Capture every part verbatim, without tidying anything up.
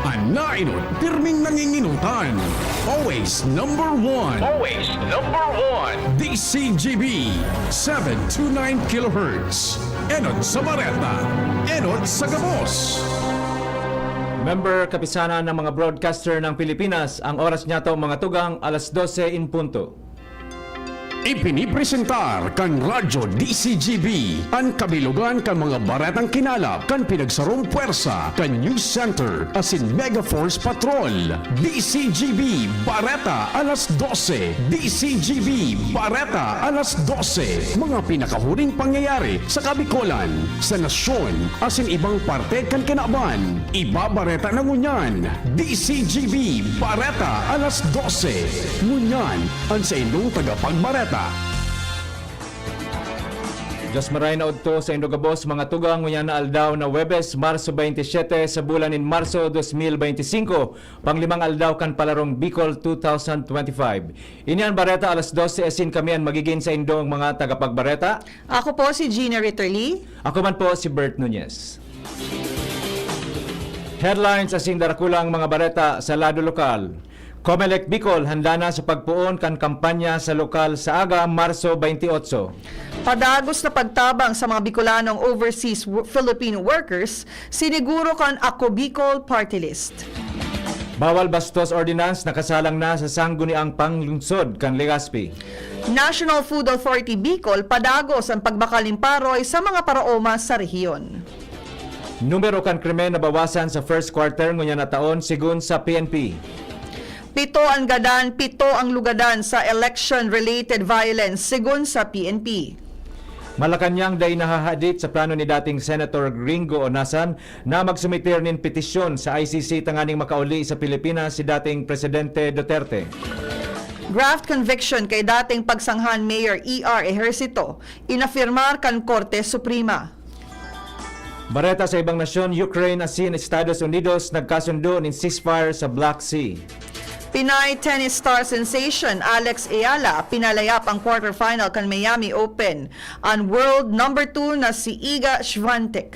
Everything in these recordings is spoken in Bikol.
An nainot, pirming nanginginutan. Always number one. Always number one. D C G B, seven two nine kilohertz. Enot sa bareta, enot sa gabos. Member, Kapisanan ng mga Broadcaster ng Pilipinas, ang oras niyato, mga tugang, alas dose in punto. Ipinipresentar kan Radyo D C G B an kabilogan kan mga baretang kinalap kan pinagsarong pwersa kan News Center asin Mega Force Patrol. D C G B Bareta alas dose. D C G B Bareta alas dose. Mga pinakahuring pangyayari sa Kabikolan, sa nasyon, asin ibang parte kan kinaban. Ibabareta na ngunyan, D C G B Bareta alas dose. Ngunyan, an saindong tagapagbareta. Diyos maray na udto saindo gabos, mga tugang, ngunyan na aldaw na Huwebes, Marso twenty-seven sa bulan nin Marso dos mil beintisinko, panglimang aldaw kan Palarong Bicol two thousand twenty-five. Ini an Bareta alas dose, asin kami an magigin saindong mga tagapagbareta. Ako po si Gina Ritterly. Ako man po si Bert Nunez. Headlines asin darakulang mga bareta sa lado lokal. Comelec Bicol handa na sa pagpoon kan kampanya sa lokal sa aga, Marso twenty-eight. Padagos na pagtabang sa mga Bicolanong overseas wo-, Filipino workers, siniguro kan Ako Bicol Party List. Bawal Bastos Ordinance nakasalang na sa Sangguniang Panglungsod kan Legazpi. National Food Authority Bicol padagos an pagbakal nin paroy sa mga paraoma sa rehiyon. Numero kan krimen nabawasan sa first quarter ngunyan na taon, sigon sa P N P. Pito an gadan, pito ang lugadan sa election-related violence, sigon sa P N P. Malacañang dai nahahadit sa plano ni dating Senator Ringo Onasan na magsumitir nin petisyon sa I C C tanganing makauli sa Pilipinas si dating Presidente Duterte. Graft conviction kay dating pagsanghan Mayor E R Ejercito, inafirmar kan Korte Suprema. Bareta sa ibang nasyon, Ukraine asin Estados Unidos nagkasundo nin ceasefire sa Black Sea. Pinay tennis star sensation Alex Eala pinalayap ang quarterfinal kan Miami Open, an world number two na si Iga Swiatek.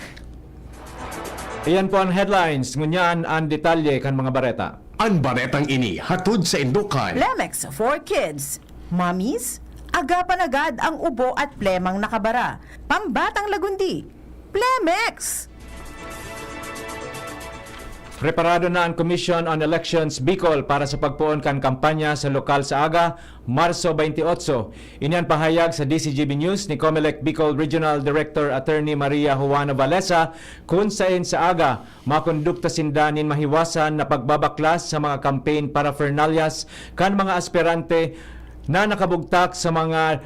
Iyan po ang headlines. Ngunyan an detalye kan mga bareta. An baretang ini hatod saindo kan Plemex for Kids. Mommies, agapan agad ang ubo at plemang nakabara. Pambatang lagundi. Plemex! Preparado na an Commission on Elections Bicol para sa pagpoon kan kampanya sa lokal sa aga, Marso twenty-eight. Ini an pahayag sa D C G B News ni Comelec Bicol Regional Director Attorney Maria Juana Valesa, kun saen sa aga, makondukta sinda nin mahiwasan na pagbabaklas sa mga campaign paraphernalias kan mga aspirante na nakabugtak sa mga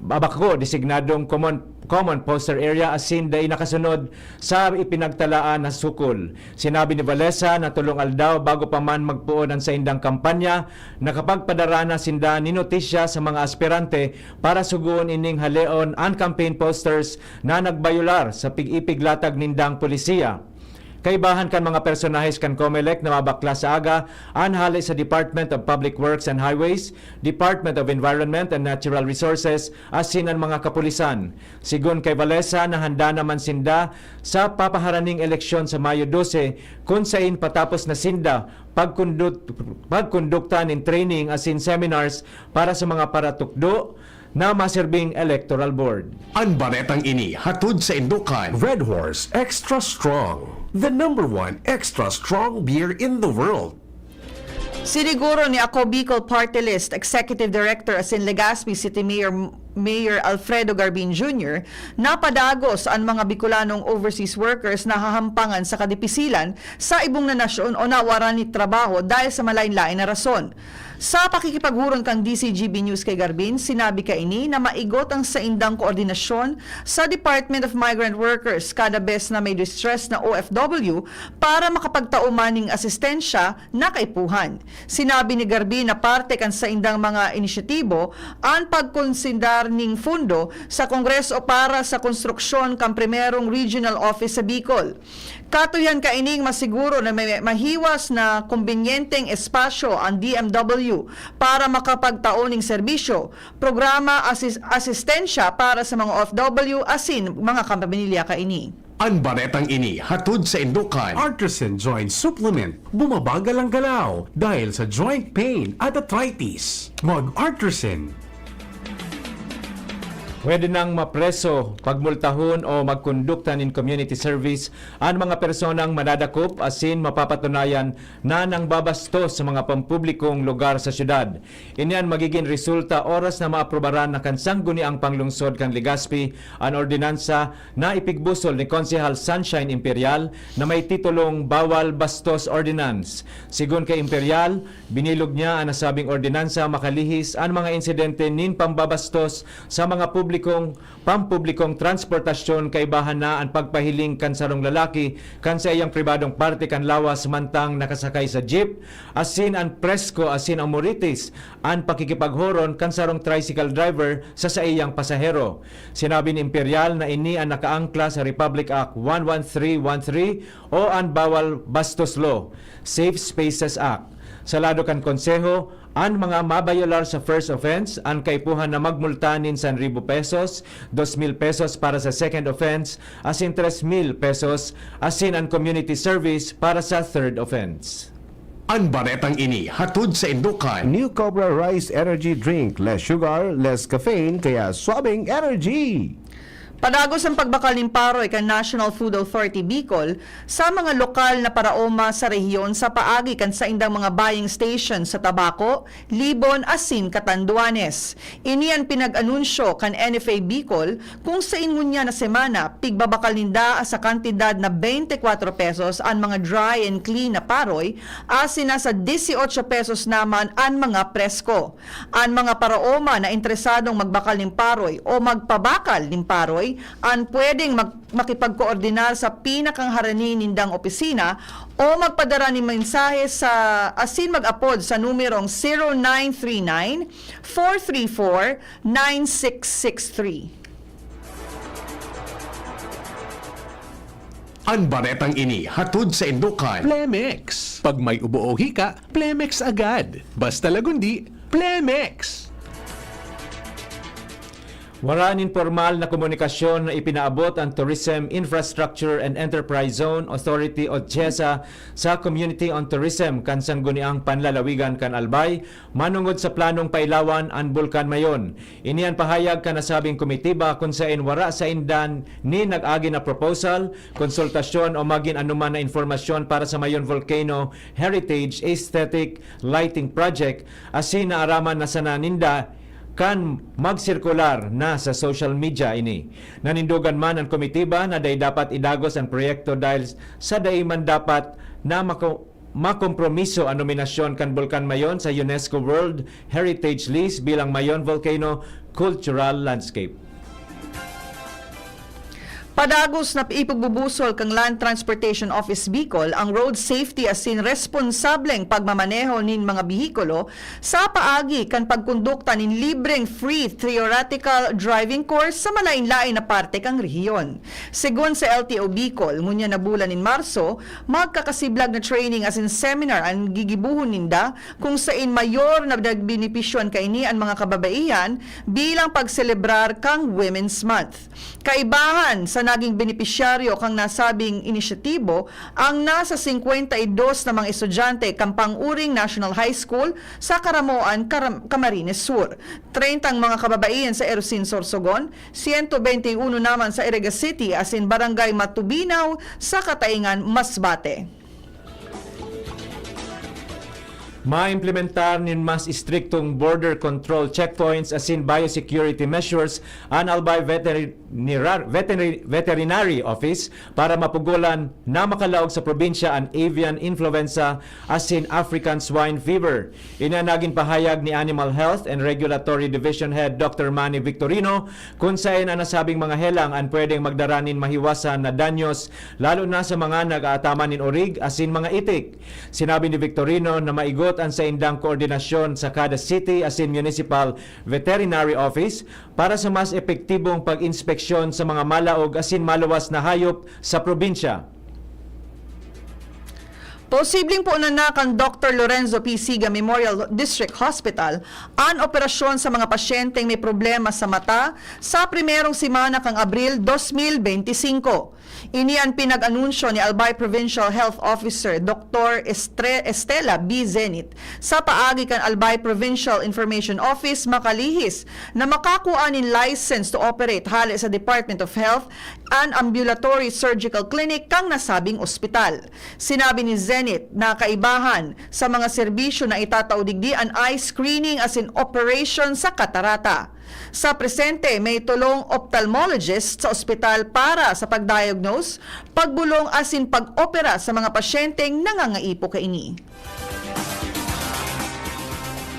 bako designadong common, common poster area asin dai nakasunod sa ipinagtalaan na sukol. Sinabi ni Valesa na tolong aldaw bago pa man magpoon an saindang kampanya, nakapagpadara na sinda nin notisya sa mga aspirante para sugoon ining haleon an campaign posters na nagbayolar sa pig-ipiglatag nindang polisiya. Kaibahan kan mga personahes kan Comelec na mabaklas sa aga, an hale sa Department of Public Works and Highways, Department of Environment and Natural Resources, asin an mga kapulisan. Sigon kay Valesa na handa naman sinda sa papaharaning eleksyon sa Mayo dose, kun sain patapos na sinda pagkondut-, pagkondukta nin training asin seminars para sa mga paratukdo, na maserbing electoral board. An baretang ini hatod saindo kan Red Horse Extra Strong, the number one extra strong beer in the world. Siniguro ni Ako Bicol Party List Executive Director asin Legazpi City Mayor, Mayor Alfredo Garbin Junior na padagos an mga Bicolanong overseas workers na hahampangan sa kadipisilan sa ibong na nasyon o nawaran ni trabaho dahil sa malain-lain na rason. Sa pakikipaghuron kan D C G B News kay Garbin, sinabi kaini na maigot ang saindang koordinasyon sa Department of Migrant Workers kada bes na may distress na O F W para makapagtao man ning asistensya na kaipuhan. Sinabi ni Garbin na parte kan saindang mga inisyatibo an pagkonsindar ning fundo sa Kongreso para sa konstruksyon kan primerong regional office sa Bicol. Katuyan kaining masiguro na may mahiwas na kombinyenteng espasyo an D M W para makapagtao ning serbisyo, programa, asis-, asistensya para sa mga O F W asin mga kapamilya kaini. An baretang ini hatod saindo kan Artisan Joint Supplement. Bumabagal ang galaw dahil sa joint pain at arthritis. Mag-Artisan. Pwede nang mapreso, pagmultahon o magkondukta nin community service an mga personang madadakop asin mapapatunayan na nangbabastos sa mga pampublikong lugar sa syudad. Ini an magigin resulta oras na maaprubaran na kan Sangguniang Panglungsod kan Legazpi an ordinansa na ipigbusol ni Konsehal Sunshine Imperial na may titulong Bawal Bastos Ordinance. Sigon kay Imperial, binilog niya an nasabing ordinansa makalihis an mga insidente nin pambabastos sa mga publikong, pampublikong transportasyon, kaibahan na an pagpahiling kan sarong lalaki kan saiyang pribadong parte kan lawas mantang nakasakay sa jeep, asin an presko asin amoritis an pakikipaghoron kan sarong tricycle driver sa saiyang pasahero. Sinabi ni Imperial na ini an nakaangkla sa Republic Act one one three one three o an Bawal Bastos Law, Safe Spaces Act. Sa lado kan Konseho, an mga mabayolar sa first offense, an kaipuhan na magmulta nin san ribu pesos, dos mil pesos para sa second offense, asin tres mil pesos, asin an community service para sa third offense. An baretang ini hatod saindo kan New Cobra Rice Energy Drink, less sugar, less caffeine, kaya suabing energy. Padagos ang pagbakal nin paroy kan National Food Authority Bicol sa mga lokal na paraoma sa rehiyon sa paagi kan saindang mga buying station sa Tabaco, Libon asin Catanduanes. Ini an pinag-anunsyo kan N F A Bicol, kung sain ngunyan na semana pigbabakal ninda sa kantidad na twenty-four pesos an mga dry and clean na paroy, asin nasa dieciocho pesos naman an mga presko. An mga paraoma na interesadong magbakal nin paroy o magpabakal nin paroy an pwedeng mag-, makipagkoordinar sa pinakangharani nindang opisina o magpadara nin mensahe sa asin mag-apod sa numerong zero nine three nine, four three four, nine six six three. An baretang ini hatod saindo kan Plemex. Pag may ubo o hika, Plemex agad. Basta lagundi, Plemex! Wara nin pormal na komunikasyon na ipinaabot an Tourism Infrastructure and Enterprise Zone Authority o TIEZA sa Community on Tourism kan Sangguniang Panlalawigan kan Albay manongod sa planong pailawan an Bulkan Mayon. Ini an pahayag kan nasabing komitiba kun saen wara sainda nin nag-agi na proposal, konsultasyon o magin anoman na impormasyon para sa Mayon Volcano Heritage Aesthetic Lighting Project, asin naaraman na sana ninda kan magsirkular na sa social media ini. Nanindogan man an komitiba na dai dapat idagos an proyekto dahil sa dai man dapat na mako-, makompromiso an nominasyon kan Bulkan Mayon sa UNESCO World Heritage List bilang Mayon Volcano Cultural Landscape. Padagos na ipagbubusol kan Land Transportation Office Bicol an road safety asin responsableng pagmamaneho nin mga behikulo sa paagi kan pagkondukta nin libreng free theoretical driving course sa malain-lain na parte kan rehiyon. Segun sa L T O Bicol, ngunyan na bulan nin Marso, magkakasiblag na training asin seminar an gigibohon ninda, kung sain mayor na nagbenepisyohan kaini an mga kababaihan bilang pagselebrar kan Women's Month. Kaibahan sa naging benepisyaryo kan nasabing inisyatibo, ang nasa singkwenta y dos na mga estudyante kan pang-uring National High School sa Caramoan, Caram-, Camarines Sur. Treinta ang mga kababaihan sa Erosin, Sorsogon, siyento bente y uno naman sa Iriga City asin Barangay Matubinaw sa Kataingan, Masbate. Maimplementar nin mas estriktong border control checkpoints asin biosecurity measures an Albay Veterinar-, Veterinary, Veterinary Office para mapugolan na makalaog sa probinsya an avian influenza asin African swine fever. Ini an nagin pahayag ni Animal Health and Regulatory Division Head Doctor Manny Victorino, kun saen an nasabing mga helang an pwedeng magdara nin mahiwasan na danyos, lalo na sa mga nag-aataman nin orig asin mga itik. Sinabi ni Victorino na maigot an saindang koordinasyon sa kada city asin municipal veterinary office para sa mas epektibong pag-inspeksyon sa mga malaog asin maluwas na hayop sa probinsya. Posibleng punan na kan Doktor Lorenzo P. Siga Memorial District Hospital an operasyon sa mga pasyenteng may problema sa mata sa primerong semana kan Abril dos mil benti singko. Ini an pinag-anunsyo ni Albay Provincial Health Officer Doktor Estre-, Estela B. Zenit sa paagi kan Albay Provincial Information Office makalihis na makakua nin license to operate hale sa Department of Health an ambulatory surgical clinic kan nasabing ospital. Sinabi ni Zenit na kaibahan sa mga serbisyo na itatao digdi an eye screening asin operation sa katarata. Sa presente, may tolong ophthalmologist sa ospital para sa pag-diagnose, pagbolong asin pag-opera sa mga pasyenteng nangangaipo kaini.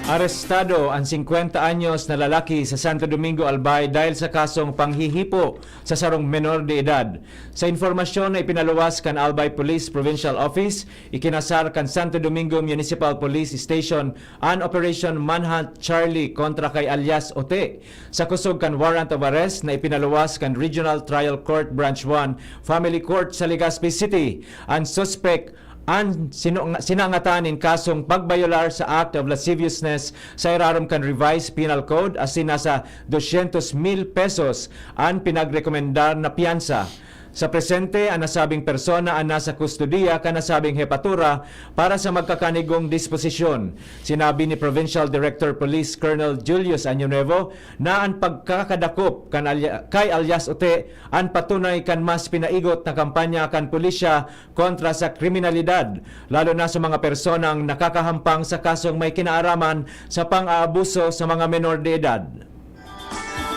Arestado an singkwenta anyos na lalaki sa Santo Domingo, Albay dahil sa kasong panghihipo sa sarong menor de edad. Sa impormasyon na ipinaluwas kan Albay Police Provincial Office, ikinasar kan Santo Domingo Municipal Police Station an Operation Manhunt Charlie kontra kay alias Ote. Sa kusog kan warrant of arrest na ipinaluwas kan Regional Trial Court Branch one Family Court sa Legazpi City, an suspek an sinu-, sinangatan nin kasong pagbayolar sa Act of Lasciviousness sa irarom kan Revised Penal Code asin nasa dosyentos mil pesos an pinagrekomendar na piyansa. Sa presente, an nasabing persona an nasa kustodiya kan nasabing hepatura para sa magkakanigong disposisyon. Sinabi ni Provincial Director Police Colonel Julius Año Nuevo na an pagkakadakop kan alya-, kay alias Ote an patunay kan mas pinaigot na kampanya kan pulisya kontra sa kriminalidad, lalo na sa mga personang nakakahampang sa kasong may kinaaraman sa pang-aabuso sa mga menor de edad.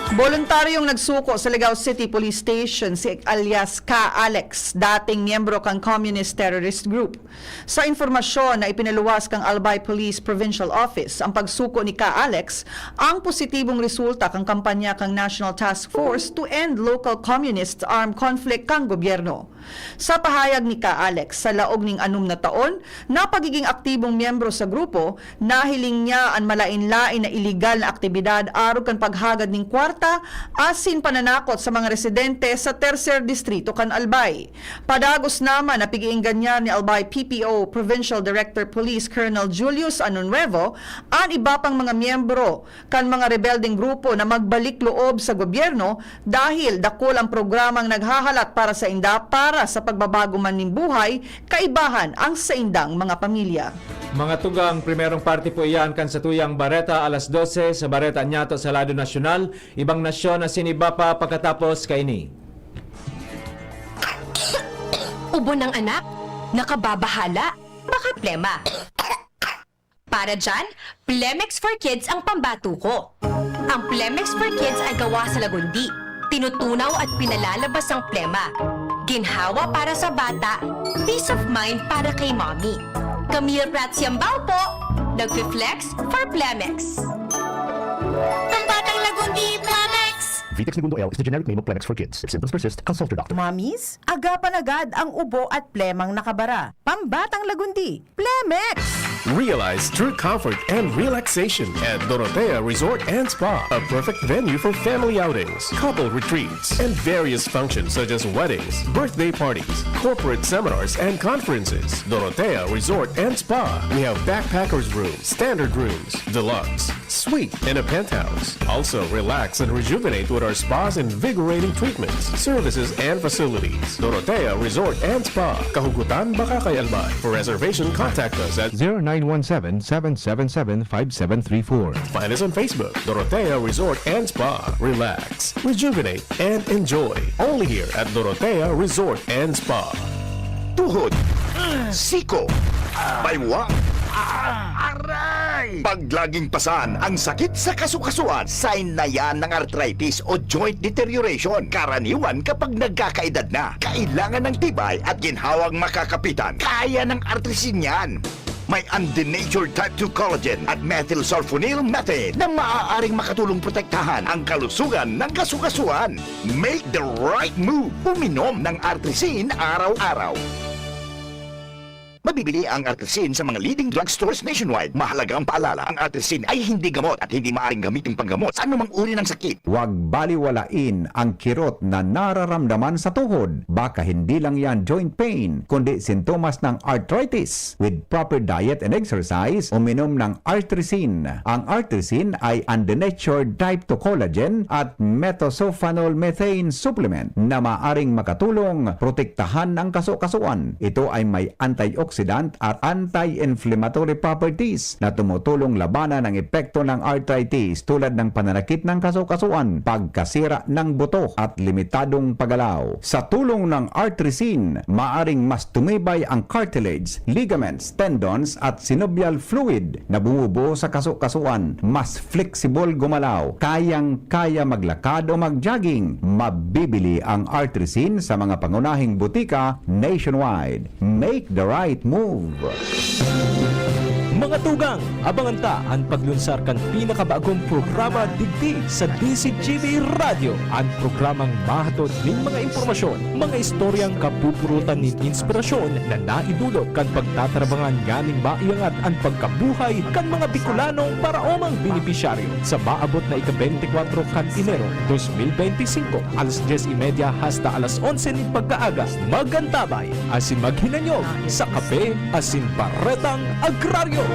Boluntaryong nagsuko sa Ligao City Police Station si alias Ka Alex, dating miyembro kan Communist Terrorist Group. Sa impormasyon na ipinaluwas kan Albay Police Provincial Office, ang pagsuko ni Ka Alex ang positibong resulta kan kampanya kan National Task Force to End Local Communist Armed Conflict kan gobyerno. Sa pahayag ni Ka Alex, sa laog nin anom na taon na pagiging aktibong miyembro sa grupo, nahiling niya an malaen-laen na iligal na aktibidad arog kan paghagad nin kwarta asin pananakot sa mga residente sa Tercer Distrito kan Albay. Padagos naman na pig-iingganyar ni Albay P P O Provincial Director Police Colonel Julius Año Nuevo an iba pang mga miyembro kan mga rebeldeng grupo na magbalik loob sa gobyerno dahil dakul ang programang naghahalat para sainda para sa pagbabago man nin buhay, kaibahan ang saindang mga pamilya. Mga tugang, primerong parte po iyan kan satuyang bareta alas dose sa Bareta Nyato sa lado nasyonal, ibang nasyon asin iba pa pagkatapos kaini. Ubo ng anak? Nakababahala? Baka plema? Para dyan, Plemex for Kids ang pambato ko. Ang Plemex for Kids ay gawa sa lagundi. Tinutunaw at pinalalabas ang plema. Ginhawa para sa bata, peace of mind para kay mommy. Camille Prats Yambao po, nagfi-flex for Plemex. Pambatang lagundi, Plemex! Vitex Negundo L is the generic name of Plemex for Kids. If symptoms persist, consult your doctor. Mommies, agapan agad ang ubo at plemang nakabara. Pambatang lagundi, Plemex! Realize true comfort and relaxation at Dorotea Resort and Spa, a perfect venue for family outings, couple retreats, and various functions such as weddings, birthday parties, corporate seminars, and conferences. Dorotea Resort and Spa. We have backpackers room, standard rooms, deluxe, suite, and a penthouse. Also, relax and rejuvenate with our spa's invigorating treatments, services, and facilities. Dorotea Resort and Spa, Kahugutan, Bacacay, Albay. For reservation, contact us at zero nine one seven, seven seven seven, five seven three four. Find us on Facebook, Dorotea Resort and Spa. Relax, rejuvenate, and enjoy. Only here at Dorotea Resort and Spa. Tuhod, siko, baywa, aray! Pag laging pasan ang sakit sa kasukasuan, sign na yan ng arthritis o joint deterioration. Karaniwan kapag nagkakaedad na, kailangan ng tibay at ginhawang makakapitan. Kaya ng Artrisin yan. May undenatured type two collagen at methylsulfonyl methane na maaaring makatulong protektahan ang kalusugan ng kasukasuan. Make the right move. Uminom ng Artrisin araw-araw. Mabibili ang Artrisin sa mga leading drugstores nationwide. Mahalagang paalala, ang Artrisin ay hindi gamot at hindi maaaring gamitin panggamot sa anumang uri ng sakit. Huwag baliwalain ang kirot na nararamdaman sa tuhod. Baka hindi lang yan joint pain, kundi sintomas ng arthritis. With proper diet and exercise, uminom ng Artrisin. Ang Artrisin ay undenatured type two collagen at methylsulfonyl methane supplement na maaring makatulong protektahan ang kaso-kasuan. Ito ay may antioxidant at anti-inflammatory properties na tumutulong labanan ang epekto ng arthritis, tulad ng pananakit ng kaso-kasuan, pagkasira ng buto, at limitadong paggalaw. Sa tulong ng Artrisin, maaring mas tumibay ang cartilage, ligaments, tendons, at synovial fluid na bumubuo sa kaso-kasuan. Mas flexible gumalaw, kayang-kaya maglakad o mag-jogging. Mabibili ang Artrisin sa mga pangunahing butika nationwide. Make the right move! Mga tugang, abangan ta an paglunsar kan pinakabagong programa digdi sa D Z G B Radyo, an programang mahatod nin mga impormasyon, mga istoryang kapupurutan nin inspirasyon na naidulot kan pagtatarabangan nganing maiangat an pagkabuhay kan mga Bicolanong paraomang benepisyaryo. Sa maabot na ika-bente kwatro kan Enero dos mil bente singko, alas dyes y media hasta alas onse nin pagkaaga, mag-antabay asin maghinanyog sa kape asin baretang agraryo.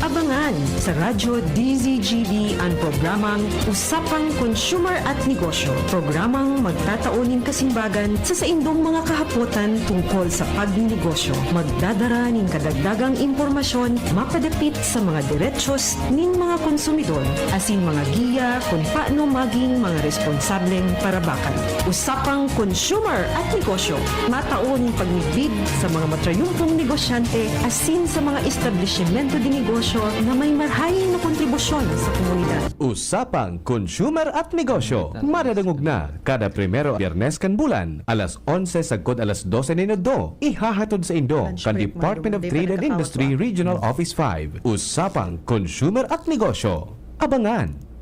Abangan sa Radyo D Z G B an programang Usapang Consumer at Negosyo, programang magtatao nin kasimbagan sa saindong mga kahapotan tungkol sa pagnenegosyo. Magdadara nin kadagdagang impormasyon mapadapit sa mga derechos nin mga konsumidor asin mga giya kun paano magin mga responsableng parabakan. Usapang Consumer at Negosyo, matao nin pagmidbid sa mga matrayumpong negosyante asin sa mga establisimento de negosyo na may marahay na kontribusyon sa komunidad. Usapang Consumer at Negosyo, madadangog na kada primero Biyernes kan bulan, alas onse sagkod alas dose nin udto. Ihahatod saindo kan Department of Trade and Industry Regional Office five. Usapang Consumer at Negosyo. Abangan!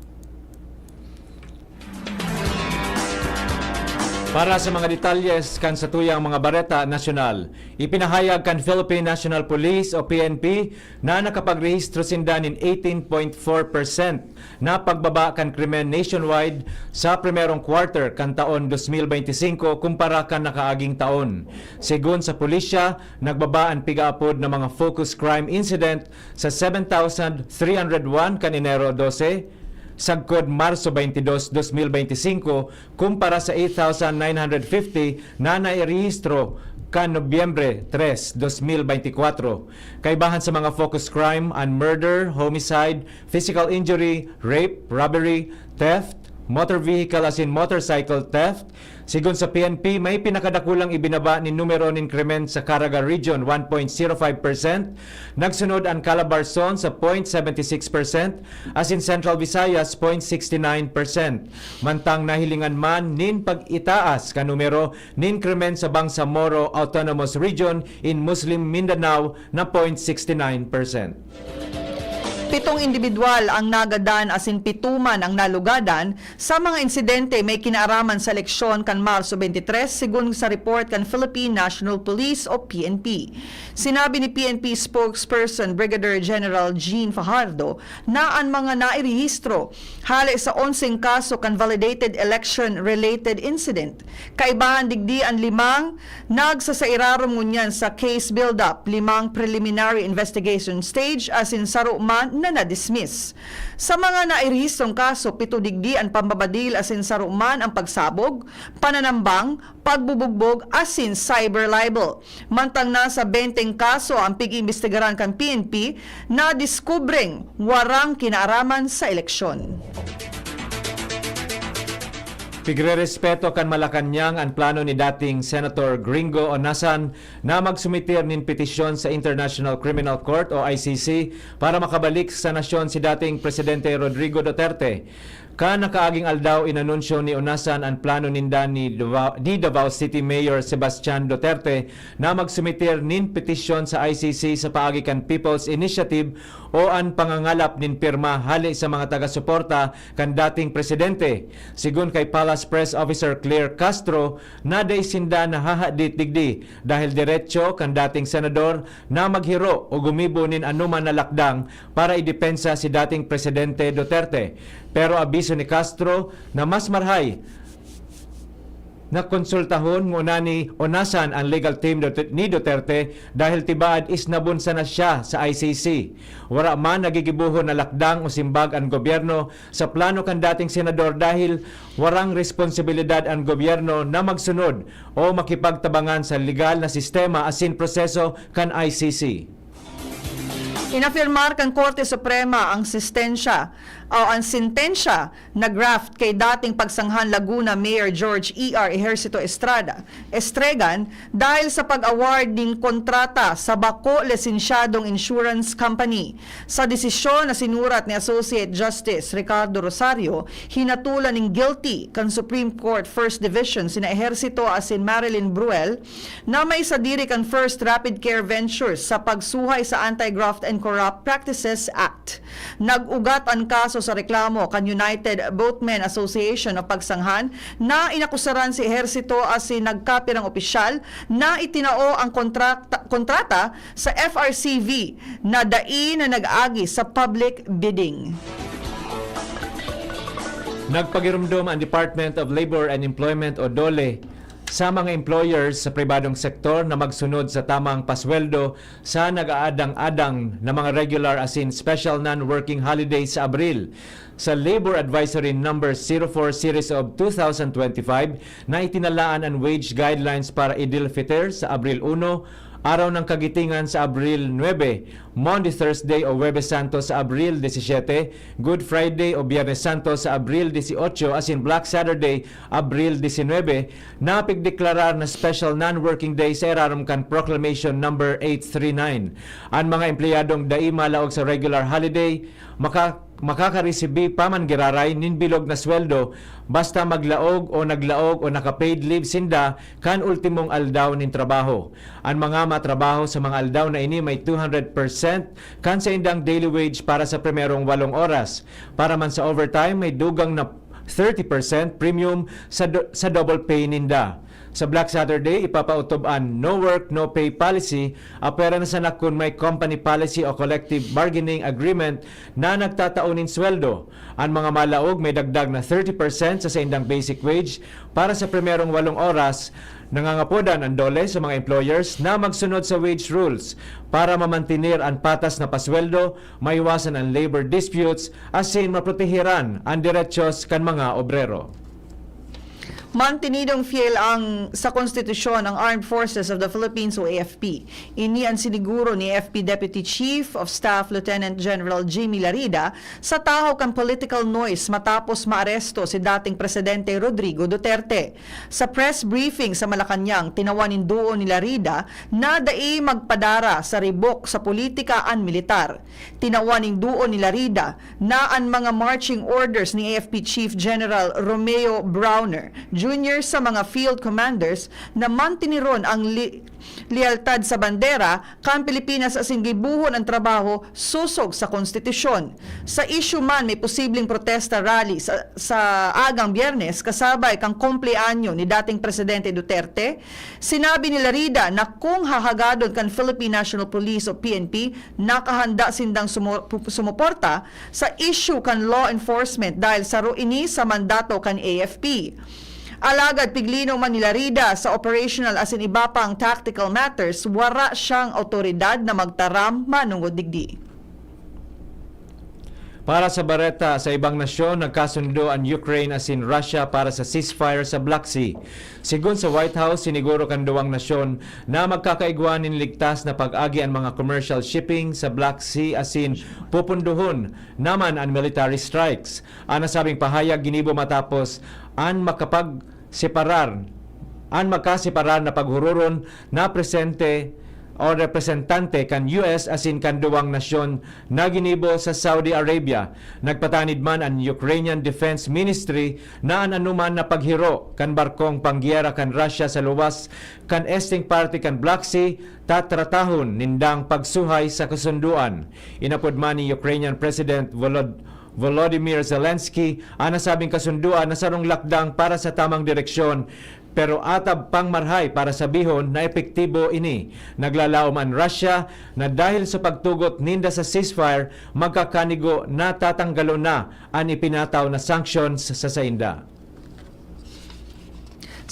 Para sa mga detalyes kan satuyang mga bareta nasyonal, ipinahayag kan Philippine National Police o P N P na nakapagrehistro sinda nin eighteen point four percent na pagbaba kan krimen nationwide sa primerong quarter kan taon dos mil bente singko kumpara kan nakaaging taon. Segun sa pulisya, nagbaba an pigaapod na mga focus crime incident sa seven thousand three hundred one kan Enero dose, sagkod Marso twenty-two, dos mil bente singko, kumpara sa eight thousand nine hundred fifty na nairehistro kan Nobyembre tres, dos mil bente kwatro. Kaibahan sa mga focus crime, an murder, homicide, physical injury, rape, robbery, theft, motor vehicle asin motorcycle theft. Sigon sa P N P, may pinakadakulang ibinaba nin numero nin krimen sa Caraga Region, one point zero five percent. Nagsunod an Calabarzon sa point seventy six percent, asin Central Visayas, point sixty nine percent. Mantang nahilingan man nin pag-itaas kan numero nin krimen sa Bangsamoro Autonomous Region in Muslim Mindanao na point sixty nine percent. Pitong indibidwal ang nagadan asin pito man ang nalugadan sa mga insidente may kinaaraman sa eleksyon kan Marso twenty-three, sigon sa report kan Philippine National Police o P N P. Sinabi ni P N P spokesperson Brigadier General Jean Fajardo na an mga nairehistro hale sa onseng kaso kan validated election-related incident. Kaibahan digdi an limang nagsasairarom ngunyan sa case build-up, limang preliminary investigation stage asin saro man na na-dismiss. Sa mga nairehistrong kaso, pito digdi an pambabadil asin saro man ang pagsabog, pananambang, pagbubugbog asin cyber libel. Mantang nasa benteng kaso ang pig-iimbestigaran kan P N P na diskubreng warang kinaaraman sa eleksyon. Pigrerespeto kan Malacañang an plano ni dating Senator Gringo Onasan na magsumitir nin petisyon sa International Criminal Court o I C C para makabalik sa nasyon si dating Presidente Rodrigo Duterte. Kan nakaaging aldaw, inanunsyo ni Onasan an plano ninda ni Davao, ni Davao City Mayor Sebastian Duterte na magsumitir nin petisyon sa I C C sa paagi kan People's Initiative o an pangangalap nin pirma hale sa mga taga-suporta kan dating presidente. Sigon kay Palace Press Officer Claire Castro, na dai sinda nahahadit digdi dahil diretso kan dating senador na maghiro o gumibo nin anoman na lakdang para idepensa si dating Presidente Duterte. Pero abiso ni Castro na mas marhay na konsultahon nguna ni Onasan ang legal team Dut-, ni Duterte dahil tibaad isnabon sana siya sa I C C. Wara man nagigibohon na lakdang o simbag an gobyerno sa plano kan dating senador dahil warang responsibilidad an gobyerno na magsunod o makipagtabangan sa legal na sistema asin proseso kan I C C. Inafirmar kan Korte Suprema ang sistensya o ang sentensya na graft kay dating Pagsanghan Laguna Mayor George E R Ejercito Estrada, Estregan, dahil sa pag-award nin kontrata sa bako lisensyadong insurance company. Sa desisyon na sinurat ni Associate Justice Ricardo Rosario, hinatulan nin guilty kan Supreme Court First Division sina Ejercito asin Marilyn Bruel na may sadiri kan First Rapid Care Ventures sa pagsuhay sa Anti-Graft and Corrupt Practices Act. Nag-ugat an kaso sa reklamo kan United Boatmen Association o Pagsanghan na inakusaran si Ejercito asin nagkapirang opisyal na itinao ang kontrakta-, kontrata sa F R C V na dai na nag-agi sa public bidding. Nagpagiromdom ang Department of Labor and Employment o DOLE sa mga employers sa pribadong sektor na magsunod sa tamang pasweldo sa nag-aadang-adang na mga regular asin special non-working holidays sa Abril. Sa Labor Advisory Number zero four Series of two thousand twenty-five na itinalaan an wage guidelines para Eid al-Fitr sa Abril uno, Araw ng Kagitingan sa Abril nuebe, Maundy Thursday o Huwebes Santo sa Abril disisiete, Good Friday o Biyernes Santo sa Abril dieciocho, asin Black Saturday, Abril diecinuebe, napigdeklarar na special non-working day sa irarom kan Proclamation Number eight three nine. An mga empleyadong dai malaog sa regular holiday, maka-, makakaresibi pa man giraray nin bilog na sweldo basta maglaog o naglaog o naka-paid leave sinda kan ultimong aldaw nin trabaho. An mga matrabaho sa mga aldaw na ini may two hundred percent kan saindang daily wage para sa primerong walong oras. Para man sa overtime, may dugang na thirty percent premium sa do-, sa double pay ninda. Sa Black Saturday, ipapautob an no work, no pay policy, apwera na sana kun may company policy o collective bargaining agreement na nagtatao nin sweldo. An mga malaog may dagdag na thirty percent sa saindang basic wage para sa primerong walong oras. Nangangapodan an DOLE sa mga employers na magsunod sa wage rules para mamantener an patas na pasweldo, maiwasan an labor disputes, asin maproteheran an derechos kan mga obrero. Mantenidong fiel ang sa konstitusyon ang Armed Forces of the Philippines o A F P. Ini an siniguro ni A F P Deputy Chief of Staff Lieutenant General Jimmy Larida sa tahaw kan political noise matapos maaresto si dating Presidente Rodrigo Duterte. Sa press briefing sa Malacañang, tinawan nin duon ni Larida na dai magpadara sa ribok sa politika an militar. Tinawan nin duon ni Larida na an mga marching orders ni A F P Chief General Romeo Brawner Junior sa mga field commanders na mantineron ang li-, lealtad sa bandera kan Pilipinas asin gibohon an trabaho sosog sa konstitusyon. Sa isyu man, may posibleng protesta rally sa, sa agang Biyernes kasabay kan kumpleanyo ni dating Presidente Duterte. Sinabi ni Larida na kung hahagadon kan Philippine National Police o P N P, nakahanda sindang sumo-, pu-, sumuporta sa isyu kan law enforcement dahil saro ini sa mandato kan A F P. Alagad piglinaw man ni Larida, sa operational asin iba pang tactical matters, wara siyang awtoridad na magtaram manongod digdi. Para sa bareta sa ibang nasyon, nagkasundo an Ukraine asin Russia para sa ceasefire sa Black Sea. Sigon sa White House, siniguro kan duwang nasyon na magkakaigwa nin ligtas na pag-agi an mga commercial shipping sa Black Sea asin pupundohon naman an military strikes. An nasabing pahayag ginibo matapos an makapagseparar, an magkaseparar na paghururon na presente o representante kan U S asin kan duwang nasyon na ginibo sa Saudi Arabia. Nagpatanid man an Ukrainian Defense Ministry na an anoman na paghiro kan barkong panggyera kan Russia sa luwas kan esteng parte kan Black Sea, tatratahon nindang pagsuhay sa kasundoan. Inapod man ni Ukrainian President Volod-, Volodymyr Zelensky an nasabing kasundoan na sarong lakdang para sa tamang direksyon, pero atab pang marhay para sabihon na epektibo ini. Naglalaom an Russia na dahil sa pagtugot ninda sa ceasefire, magkakanigo na tatanggalon na an ipinataw na sanctions sa sainda.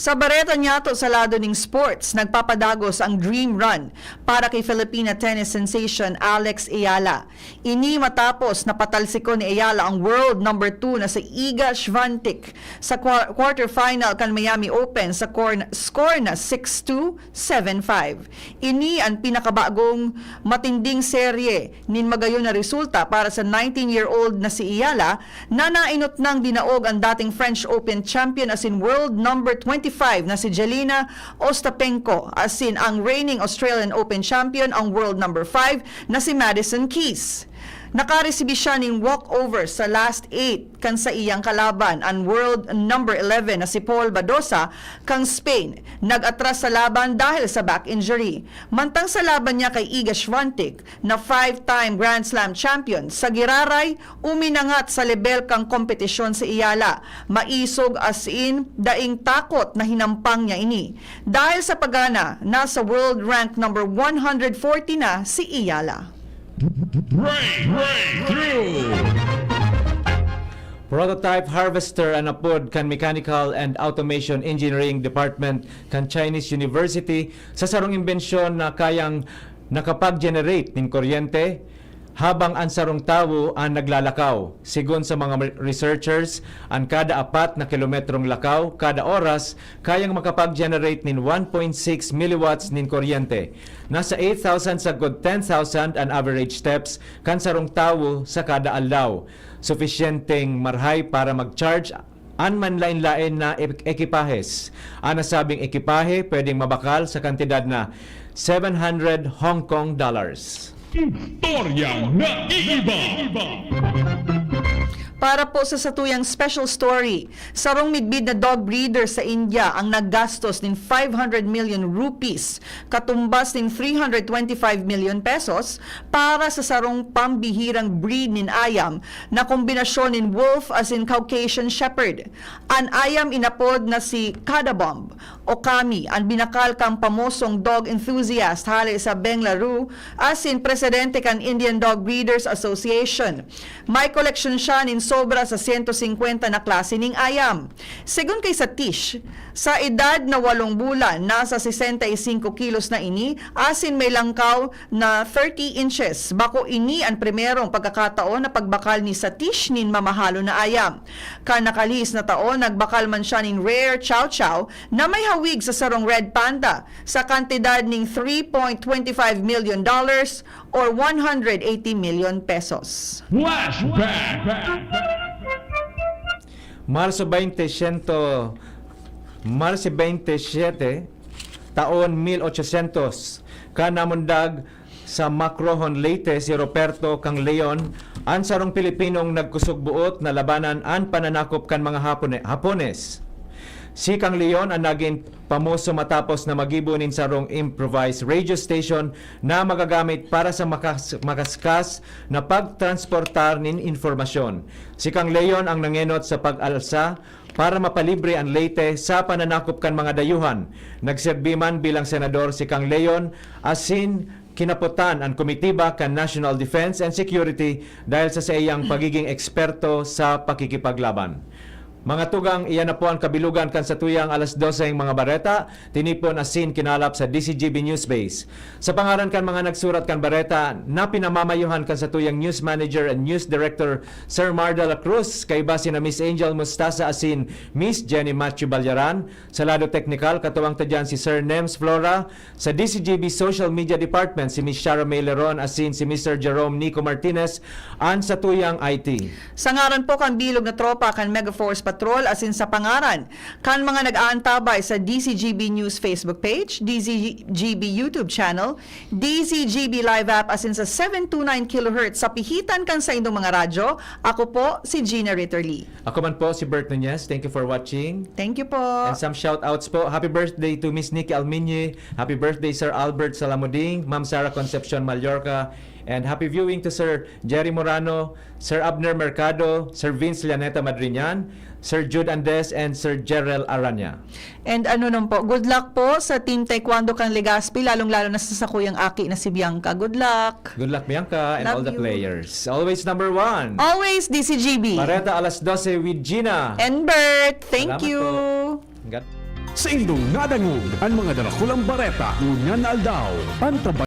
Sa bareta niyato sa lado ning sports, nagpapadagos ang dream run para kay Filipina tennis sensation Alex Eala. Ini matapos na patalsikon ni Eala ang world number two na si Iga Swiatek sa kwa-, quarterfinal kan Miami Open sa cor-, score na six two, seven five. Ini an pinakabagong matinding serye nin magayon na resulta para sa nineteen-year-old na si Eala, na nainot nang dinaog ang dating French Open champion asin world number twenty-five na si Jelena Ostapenko, asin ang reigning Australian Open champion, ang world number five na si Madison Keys. Nakaresibi siya nin walkover sa last eight kan saiyang kalaban, an world number eleven na si Paul Badosa kan Spain. Nag-atras sa laban dahil sa back injury. Mantang sa laban niya kay Iga Swiatek, na five-time Grand Slam champion, sa giraray, uminangat sa lebel kan kompetisyon si Eala. Maisog as in, daing takot na hinampang niya ini. Dahil sa pagana, nasa world rank number one hundred forty na si Eala. Break, breakthrough. Prototype harvester an apod kan Mechanical and Automation Engineering Department kan Chinese University sa sarong imbensyon na kayang nakapag-generate nin kuryente habang an sarong tawo an naglalakaw. Sigon sa mga researchers, an kada apat na kilometrong lakaw kada oras kayang makapag-generate nin one point six milliwatts nin kuryente. Nasa eight thousand sagkod ten thousand an average steps kan sarong tawo sa kada aldaw. Sufisyenteng marhay para mag-charge an manlaen-laen na ek-, ekipahes. An nasabing ekipahe pwedeng mabakal sa kantidad na seven hundred Hong Kong dollars. Istoryang naiiba. Para po sa satuyang special story, sarong midbid na dog breeder sa India ang naggastos nin five hundred million rupees, katumbas nin three hundred twenty-five million pesos, para sa sarong pambihirang breed nin ayam na kombinasyon nin wolf asin Caucasian Shepherd. An ayam inapod na si Kada Bomb o Kami, an binakal kan pamosong dog enthusiast hale sa Bengaluru asin presidente kan Indian Dog Breeders Association. May koleksyon siya nin sobra sa sento singkwenta na klase ning ayam. Segun kay Satish, sa edad na walong bulan, nasa sesenta y cinco kilos na ini, asin may langkaw na thirty inches. Bako ini an primerong pagkakataon na pagbakal ni Satish nin mamahalon na ayam. Kan nakalihis na taon, nagbakal man siya nin rare chow chow na may hawig sa sarong red panda sa kantidad nin three point twenty five million dollars or one hundred eighty million pesos. Flashback! Marso twenty, siyento, Marso twenty-siyete, taon mil ochocientos, kan namundag sa Macrohon, Leyte, si Ruperto Kang Leon, an sarong Pilipinong nagkusog-buot na labanan an pananakop kan mga Hapone-, Hapones. Si Kang Leon an nagin pamoso matapos na magibo nin sarong improvised radio station na magagamit para sa makas-, makaskas na pagtransportar nin informasyon. Si Kang Leon ang nangenot sa pag-alsa para mapalibre an Leyte sa pananakop kan mga dayuhan. Nagserbi man bilang senador si Kang Leon asin kinapotan an komitiba kan National Defense and Security dahil sa saiyang pagiging eksperto sa pakikipaglaban. Mga tugang, iyan na po an kabilugan kan satuyang alas doseng mga bareta, tinipon asin kinalap sa D C G B Newsbase. Sa pangaran kan mga nagsurat kan bareta na pinamamayohan kan satuyang news manager and news director, Sir Mar de la Cruz, kaiba sina Miss Angel Mostasa asin Miss Jenny Matthew Balyaran, sa lado teknikal, katuwang ta diyan si Sir Nems Flora, sa D C G B Social Media Department, si Miss Shara May Leron asin si Mister Jerome Nico Martinez, an satuyang I T. Sa ngaran po kan bilog na tropa kan Megaforce Patrol, kontrol asin sa pangaran kan mga nag-aantabay sa D Z G B News Facebook page, D Z G B YouTube channel, D Z G B Live app asin sa seven two nine kilohertz sa pihitan kan saindong mga radyo. Ako po si Gina Ritterly. Ako man po si Bert Nunez. Thank you for watching. Thank you po. And some shoutouts po. Happy birthday to Miss Nikki Alminye. Happy birthday, Sir Albert Salamuding, Ma'am Sarah Concepcion Mallorca. And happy viewing to Sir Jerry Morano, Sir Abner Mercado, Sir Vince Llaneta Madriñan, Sir Jude Andes, and Sir Jerrel Aranya. And ano nun po, good luck po sa Team Taekwondo kan Legazpi, lalong-lalo na sa sakuyang aki na si Bianca. Good luck! Good luck, Bianca, and Love all the you. Players. Always number one. Always D Z G B. Bareta alas dose with Gina. And Bert, thank Salamat you! Po. God Saindong nadangog an mga darakulang bareta ngunyan na aldaw. Antabay